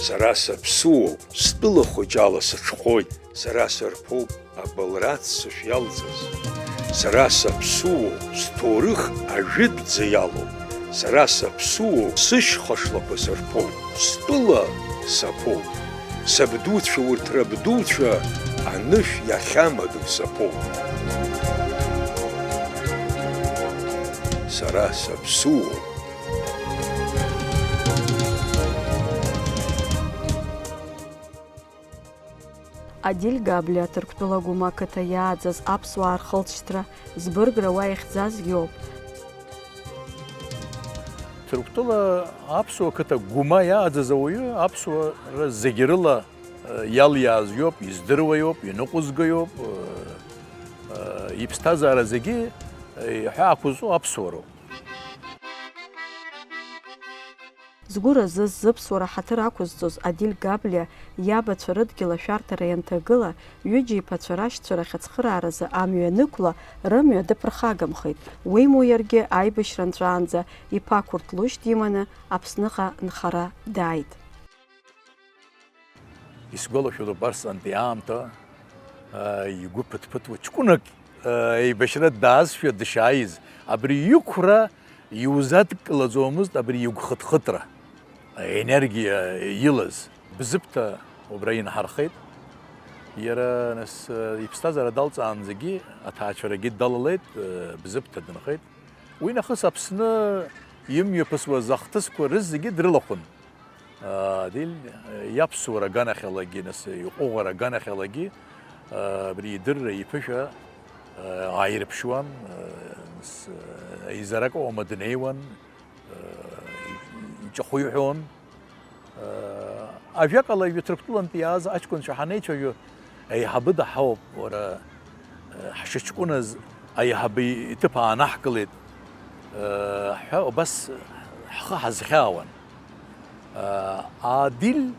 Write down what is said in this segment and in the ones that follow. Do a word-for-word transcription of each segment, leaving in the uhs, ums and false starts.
Сара саԥсуоуп, стәыла хәыҷ ала сыҽхәоит, сара сырԥоуп абылра аццышә иалҵыз. Сара саԥсуоуп, сҭоурых ажәытәӡа иалоуп, сара саԥсуоуп, сышьха шлақәа сырԥоуп, стәыла саԥоуп. Сабдуцәа урҭ рабдуцәа анышә иахьамадоу саԥоуп. Сара саԥсуоуп. Адиль Габлиа Ҭырқәтәыла Гәыма ақыҭа иааӡаз аԥсуаа рхылҵшьҭра, збыргра уа ихьӡаз иоуп. Ҭырқәтәыла аԥсуа қыҭа Гәыма иааӡаз ауаҩы аԥсуара зегьы рыла, э, иалиааз иоуп, издыруа иоуп, иныҟәызго иоуп, э, э, иԥсҭазаара зегьы, э, иҳәаақәа зҵоу аԥсуароуп. Згәы разыз, зыԥсуара ҳаҭыр ақәызҵоз Адиль Габлиа иабацәа рыдгьыл ашәарҭара ианҭагыла, ҩыџьа иԥацәа рашьцәа рахь ацхырааразы амҩа ианықәла, рымҩа дыԥырхагамхеит. Уимоу иаргьы аибашьра нҵәаанӡа иԥа Қәырҭлушь диманы Аԥсныҟа нхара дааит. Исгәалашәоит убарҭ сантәи аамҭа, аа, игәы ԥыҭ-ԥыҭуа ҷкәынак, аа, еибашьра даазшәа дышааиз, абри иқәра иузадкылаӡомызт, абри игәхыҭхыҭра, аенергиа илаз. Бзыԥҭа убра инҳархеит. Иара, нас, иԥсҭазаара далҵаанӡагьы аҭаацәарагьы далалеит, Бзыԥҭа дынхеит. Уи нахыс Аԥсны имҩаԥысуаз ахҭысқәа рызегьы дрылахәын. Адиль иаԥсуара аганахьалагьы, нас, иҟәыӷара аганахьалагьы, абри идырра, иԥышәа ааирԥшуан, нас, еизарак ауама днеиуан, иҿахәы иҳәон. Ажәакала, ҩыҭрактәылантә иааз аҷкәынцәа ҳанеицәажәо, аиҳабы даҳауп, уара, ҳшыҷкәыназ аиҳабы иҭыԥ аанаҳкылеит ҳәа убас ҳхы ҳазхьаауан. Адиль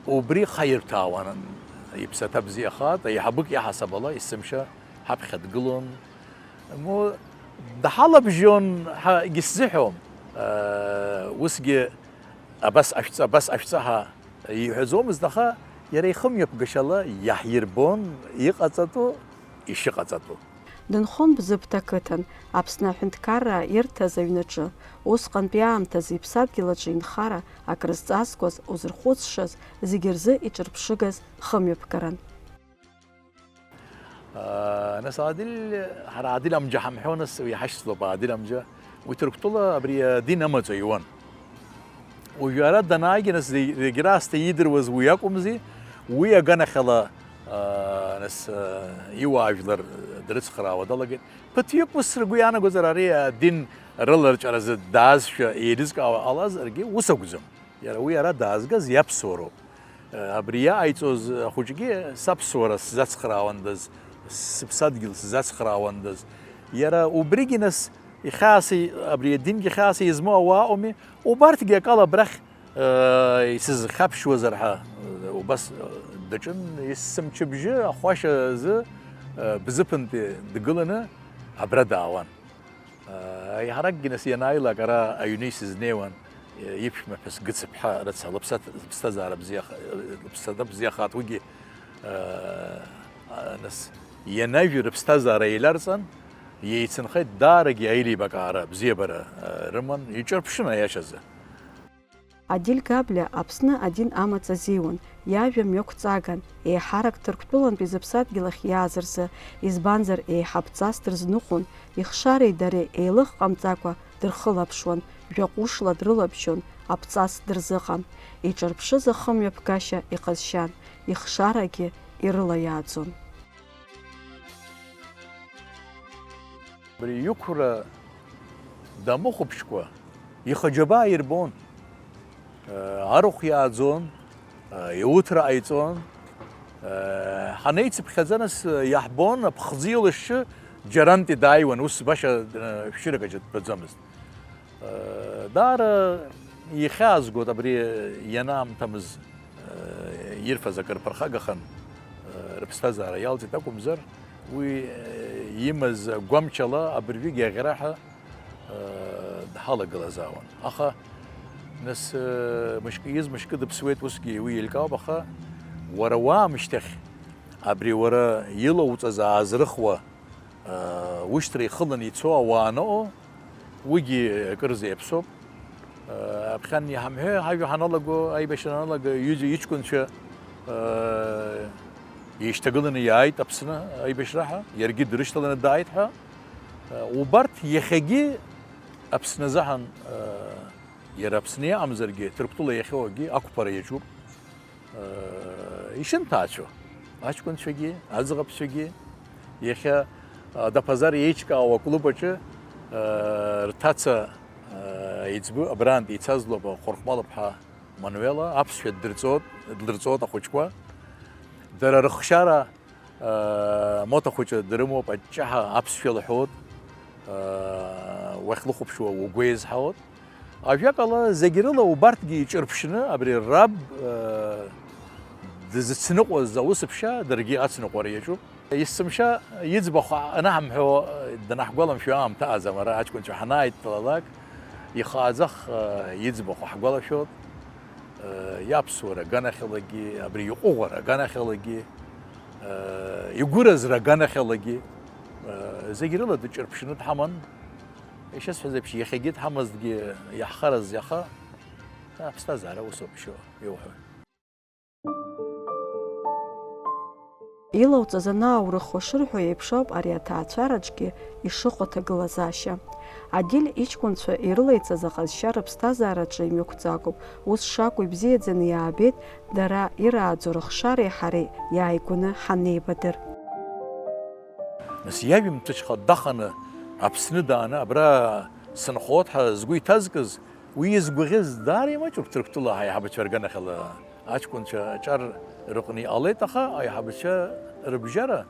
убри хаирҭәаауан, иԥсаҭа бзиахааит, аиҳабык иаҳасаб ала есымша ҳаԥхьа дгылон. Мо, дҳалабжьон ҳәагьы сзыҳәом. Усгьы абас ҟашәҵа, абас ҟашәҵа ҳәа иҳәаӡомызт, аха иара ихымҩаԥгашьала иаҳирбон иҟаҵатәу, ишыҟаҵатәу. Дынхон Бзыԥҭа ақыҭан, Аԥсны аҳәынҭқарра ирҭаз аҩнаҿы. Усҟантәи аамҭазы иԥсадгьыл аҿы инхара акрызҵазкуаз, узырхәыцшаз, зегьы рзы иҿырԥшыгаз хымҩаԥгаран. Нас Адиль, ҳара Адиль Амџьа ҳамҳәо, нас уи иҳашьцылоуп Адиль Амџьа. Уи Ҭырқәтәыла абри адин амаҵ иуан. Уажәы ара данаагьы, нас, зегь-, зегь раасҭа иидыруаз уи акәымзи, уи аганахьала, аа, нас, аа, иуаажәлар дрыцхраауа далагеит. Ԥыҭҩык ус ргәы иаанагозар, ари адин рыларҵәаразы даазшәа еилызкаауа ҟалазаргьы, ус акәӡам. Иара уи ара даазгаз иаԥсуароуп. Абри иааиҵоз ахәыҷгьы саԥсуара сзацхраауандаз, сыԥсадгьыл сзацхраауандаз. Иара убригьы нас ихьаас, абри адингьы хьаас измоу ауаа ыҟоуми, убарҭгьы акала абрахь, э, исызхьаԥшуазар ҳәа, э, убас, э, даҿын, есымчыбжьы ахәашь азы, э, Бзыԥынтәи дгыланы абра даауан. Аиҳаракгьы нас ианааилак ара аҩны исызнеиуан, иԥшәмаԥҳәыс Гыцыԥҳа рыцҳа, лыԥсаҭ-, лыԥсҭазаара бзиаха-, лыԥсаҭа бзиахааит, уигьы, аа, нас ианажәи рыԥсҭазаара еиларҵан, иеицынхеит, даарагьы аилибакаара бзиабара, аа, рыман, иҿырԥшын аиашазы. Адиль Габлиа Аԥсны адин амаҵ азиуан, иажәа мҩақәҵаган, еиҳарак Ҭырқәтәылантәи зыԥсадгьыл ахь иааз рзы, избанзар, еиҳа ԥҵас дрызныҟәон, ихшареи дареи еилых ҟамҵакәа дырхылаԥшуан, жәа ҟәышла дрылабжьон, аԥҵас дырзыҟан. Иҿырԥшыз ахымҩаԥгашьа иҟазшьан, ихшарагьы ирылаиааӡон. Абри иқәра дамыхәаԥшкәа, ихы аџьабаа ирбон. Арахә иааӡон, иуҭра ҟаиҵон. Ҳанеицыԥхьаӡа, нас, иаҳбон аԥхӡы илашьшьы џьарантәи дааиуан, ус баша шәшьырак аҿы дтәаӡомызт. Даара ихьаазгоит абри ианаамҭамыз, ирфаз акыр ԥырхагаханы, рыԥсҭазаара иалҵит акәымзар, уи имаз агәамчала абыржәгьы аӷьараҳәа дҳалагылазаауан. Аха Нас, э, мышкы из, мышкы дыԥсуеит, усгьы уи еилкаауп, аха уара уаамышьҭахь абри уара илоуҵаз аазрыхуа, э, ушьҭра ихыланы ицо ауаа аныҟоу, уигьы акырӡа иаԥсоуп. Э, аԥхьан иҳамҳәеи, ҳажәа ҳаналаго, аибашьра аналага, ҩыџьа иҷкәынцәа, э, еишьҭагыланы иааит Аԥсны аибашьраҳәа, иаргьы дрышьҭаланы дааит ҳәа. Э, убарҭ иахьагьы Аԥсны азыҳәан, э, иара Аԥсны иҟамзаргьы, Ҭырқәтәыла иахьоугьы ақәԥара иаҿуп. Э, ишынҭаацәоу аҷкәынцәагьы, аӡӷабцәагьы, иахьа, э, Даԥазар еиҿкаауа аклуб аҿы, э, рҭаца, э, еиҵбы абрантә ицазлоуп Хәырхмал-ԥҳа Мануела, аԥсшәа ддырҵоит, длырҵоит ахәыҷқәа. Дара рыхшара Моҭа хәыҷы дрымоуп, аҷҷаҳа аԥсшәа лҳәоит, уахьлыхәаԥшуа угәы еизҳауеит. Ажәакала, зегь рыла убарҭгьы иҿырԥшны абри раб дызцныҟәоз аусԥшьа даргьы ацныҟәара иаҿуп. Есымша иӡбахә анаҳамҳәо данаҳгәаламшәо аамҭа аӡам, ара аҷкәынцәа ҳанааидтәалалак, ихааӡах иӡбахә ҳгәалашәоит. Иаԥсуара аганахьалагьы, абри иҟәыӷәара аганахьалагьы, игәыразра аганахьалагьы, зегь рыла дыҷырԥшьны дҳаман. Ишысҳәаз еиԥш, иахьагьы дҳамазҭгьы, иаҳхараз иаха, аԥсҭазаара усоуп ишыҟоу, иуҳәоит. Илауҵаз анааурыхуа шырҳәо еиԥш ауп ари аҭаацәараҿгьы ишыҟоу аҭагылазаашьа. Адиль иҷкәынцәа ирылаиҵаз аҟазшьа рыԥсҭазаараҿы имҩақәҵагоуп, ус шакәу ибзиаӡаны иаабеит дара ирааӡо рыхшареи ҳареи иааигәаны ҳанеибадыр. Нас иажәымҭыҽха даханы Аԥсны дааны абра сынхоит ҳәа згәы иҭазкыз, уи изгәаӷьыз даара имаҷуп Ҭырқәтәыла аиҳабацәа рганахьала. Аҷкәынцәа аҿар рыҟны иҟалеит, аха аиҳабацәа рыбжьара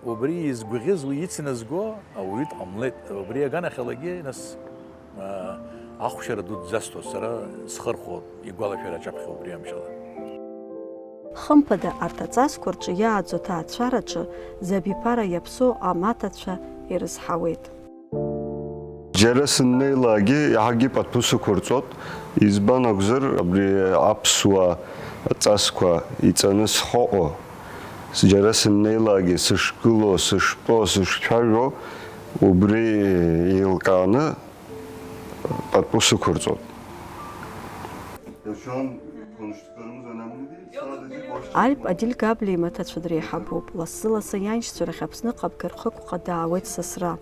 убри изгәаӷьыз, уи ицназго ауаҩы дҟамлеит. Убри аганахьалагьы, нас, а, ахәшьара ду дзасҭо сара схырхәо игәалашәара аҿаԥхьа убри амшала. Хымԥада, арҭ аҵасқәа рҿы иааӡо аҭаацәараҿы Забиԥара иаԥсоу амаҭацәа ирызҳауеит. Џьара сыннеилаагьы иаҳагьы пату сықәырҵот, избан акәзар, абри аԥсуа ҵасқәа иҵаны схоҟо, џьара сыннеилаагьы сышгыло, сыштәо, сышцәажәо, убри еилкааны пату сықәырҵот. Şu an konuştuklarımız önemli değil. Sadece boş Альп Адиль Габлиа имаҭацәа дреиҳабуп. Лассы-лассы ианшьцәа рахь Аԥсныҟа абгахықәҟа даауеит сасра.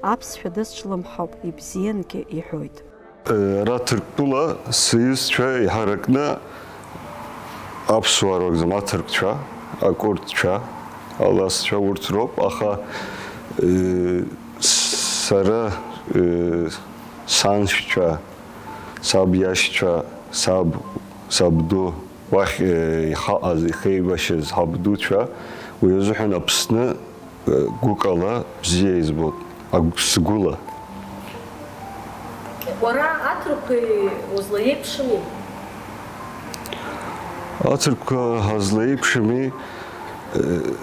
Аԥсшәа дазҿлымҳауп, ибзиангьы иҳәоит. Ара Ҭырқәтәыла сыҩызцәа иҳаракны аԥсуаа ракәӡам, аҭырқәцәа, акурдцәа, аласцәа урҭ роуп, аха, э, сара, э, саншьцәа, саб иашьцәа, саб, сабду, уахь, э, ихаҟаз, ихеибашьыз ҳабдуцәа, уи азыҳәан Аԥсны, э, гәыкала бзиа избоит, агә-, сгәыла. Уара аҭырқәеи узлаиеиԥшыми? Аҭырқәа ҳазлаиеиԥшыми, э,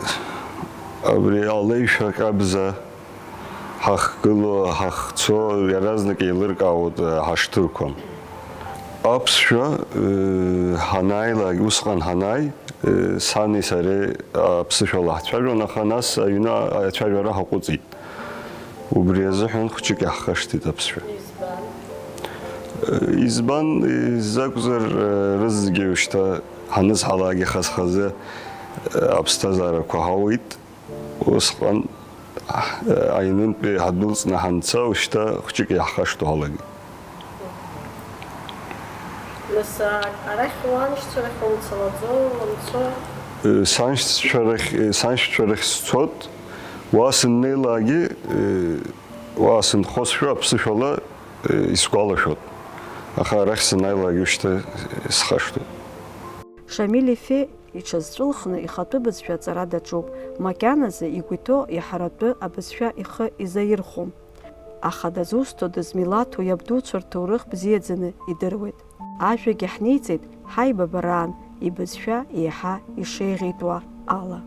абри алеишәа ҟьабза, ҳахгыло, ҳахцо, иаразнак еилыркаауеит, э, ҳашҭырқәам. Аԥсшәа, э, ҳанааилак, усҟан ҳанааи, э, сани сареи аԥсышәала ҳцәажәон, аха нас аҩны ацәажәара ҳаҟәыҵит. Убри азыҳәан хәҷык иаҳхашҭит аԥсшәа. Избан? Э, избан, изакәзар, э, рызегьы шьҭа ҳанызҳалак ихаз-хазы, э, аԥсҭазаарақәа ҳауеит. Усҟан, э, аҩнынтәи ҳдәылҵны ҳанца, ушьҭа хәҷык иаҳхашҭуа ҳалагеит. Нас, а, арахь уаншьцәа рахь умцалаӡо, умцо? Э, саншьцәа рахь, э, саншьцәа рахь сцот, уа сыннеилаагьы, э, уа сынхозшәа аԥсышәала, э, исгәалашәот. Аха арахь санааилак ушьҭа, э, схашҭуеит. Шамиль Ефе иҽазҵәылхны ихатәы бызшәа аҵара даҿуп, макьаназы игәы иҭоу иҳаратәы абызшәа ихы изаирхәом. Аха дызусҭоу, дызмилаҭу иабдуцәа рҭоурых бзиаӡаны идыруеит. Ажәагьы ҳниҵеит ҳаибабараан, ибызшәа еиҳа ишеиӷьеитуа ала.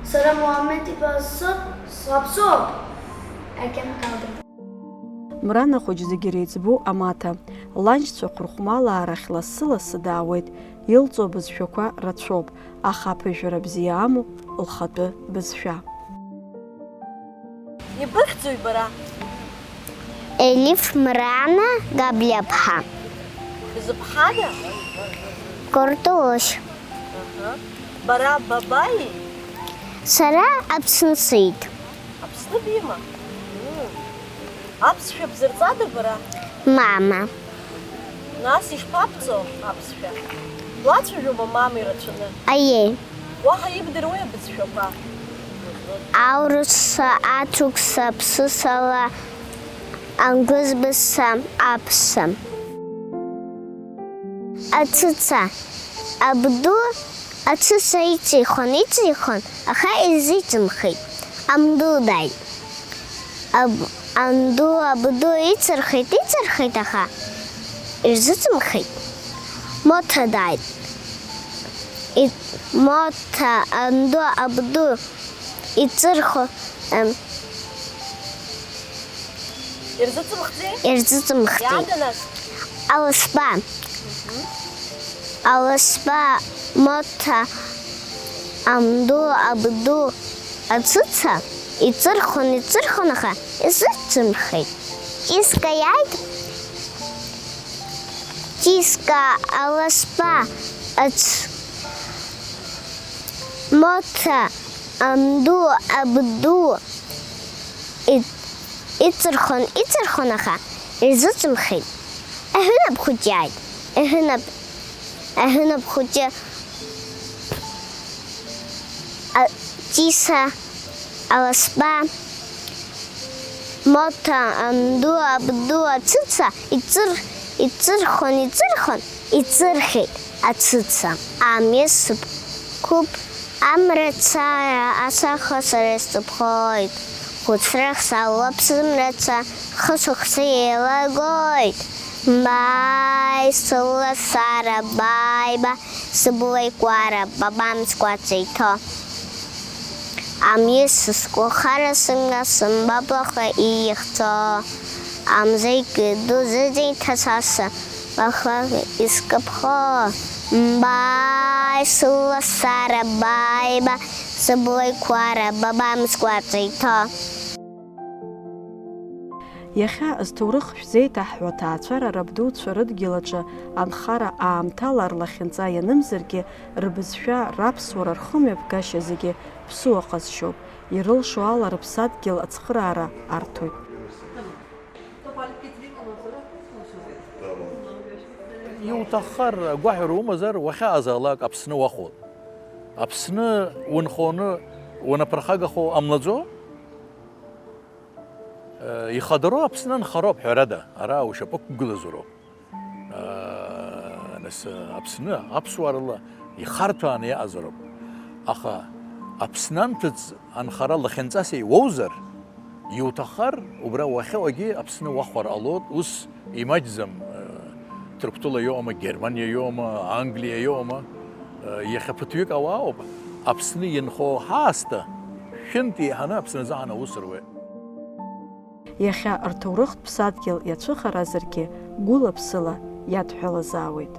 Сара Муҳаммед-иԥа сыхь саԥсоуп. I can count them. Мрана хәыҷ зегьы реиҵбу амаҭа, ланшьцәа хәырхәмалаа рахь лассы-лассы даауеит, илҵоу абызшәақәа рацәоуп, аха аԥыжәара бзиа амоуп лхатәы бызшәа. Ибыхьӡои бара? Елиф Мрана Габлиаԥҳа. Бзыԥҳада? Кортолошь. Аҳа. Бара бабаи? Сара Аԥсны сыит. Аԥсны бима? Мм. Аԥсшәа бзырҵада бара? Мама. Нас ишԥабҵо аԥсшәа? Блацәажәома мамеи рацәаны? Аиеи. Уаҳа ибдыруеи абызшәақәа? Аурысса, аҭырқәса, аԥсысала, ангызбызса, аԥсса. Ацыца. Абду ацыца иҵихуан, иҵихуан, аха изыҵымхит. Амду дааит. Аб-, анду абду иҵырхит, иҵырхит, аха ирзыҵымхит. Моҭа дааит. И-, Моҭа анду абду иҵырхо, ем, Ирзыҵымхӡеи? Ирзыҵымхӡеит. Иаада нас? Аласба. Мгм. Аласба, Моҭа, амду, абду, ацыца, иҵырхон, иҵырхон, аха изыҵымхит. Ҵиска иааит. Ҵиска, аласба, ац-, Моҭа, амду, абду, и-, иҵырхон, иҵырхон, аха ирзыҵымхит. Аҳәынаԥ хәыҷы иааит. Аҳәынаԥ, аҳәынаԥ хәыҷы, а, Ҵиса, аласба, Моҭа, анду, абду, ацыца, иҵыр-, иҵырхон, иҵырхон, иҵырхит ацыца. Амҩа сықәуп, амра цара, асахьа сара исыԥхоит. Хәыцрах салоуп сымраца, хышықәса еилагоит. Бааи, сыласара, бааи, ба, сыбла еиқәара, бабамцкәа ҵеиҭо. Амҩа сызкәыхара сымҩа сымбаблаха иихҵо, амза икыду зыӡеиҭасаса, баха искыԥхо. Мбааи, сыласара, бааи, ба, сыбла еиқәара, бабамцкәа ҵеиҭо. Иахьа зҭоурых шәзеиҭаҳҳәо аҭаацәара рабдуцәа рыдгьыл аҿы анхара аамҭала рлахьынҵа ианымзаргьы, рбызшәа, раԥсуара, рхымҩаԥгашьа зегьы ԥсуа ҟазшьоуп, ирылшо ала рыԥсадгьыл ацхыраара арҭоит. Иуҭаххар, агәаҳәара умазар, уахьаазаалак Аԥсны уахәон. Аԥсны унхоны унаԥырхагахо ҟамлаӡо? Ихадароу Аԥсны анхароуп, ҳәарада, ара ушьапы ықәгылазароуп. Нас, Аԥсны аԥсуаа рыла ихарҭәааны иаҟазароуп. Аха Аԥсны анҭыҵ анхара лахьынҵас иуоузар, иуҭаххар, убра уахьыҟоугьы Аԥсны уахәар ҟалоит, ус имаҷӡам, Ҭырқәтәыла иоума, Германиа иоума, Англиа иоума, иахьа ԥыҭҩык ауаауп, Аԥсны инхо ҳаасҭа, шәынтә еиҳаны Аԥсны азыҳәан аус руеит. Иахьа рҭоурыхтә ԥсадгьыл иацәыхаразаргьы, гәыла-ԥсыла иадҳәалазаауеит.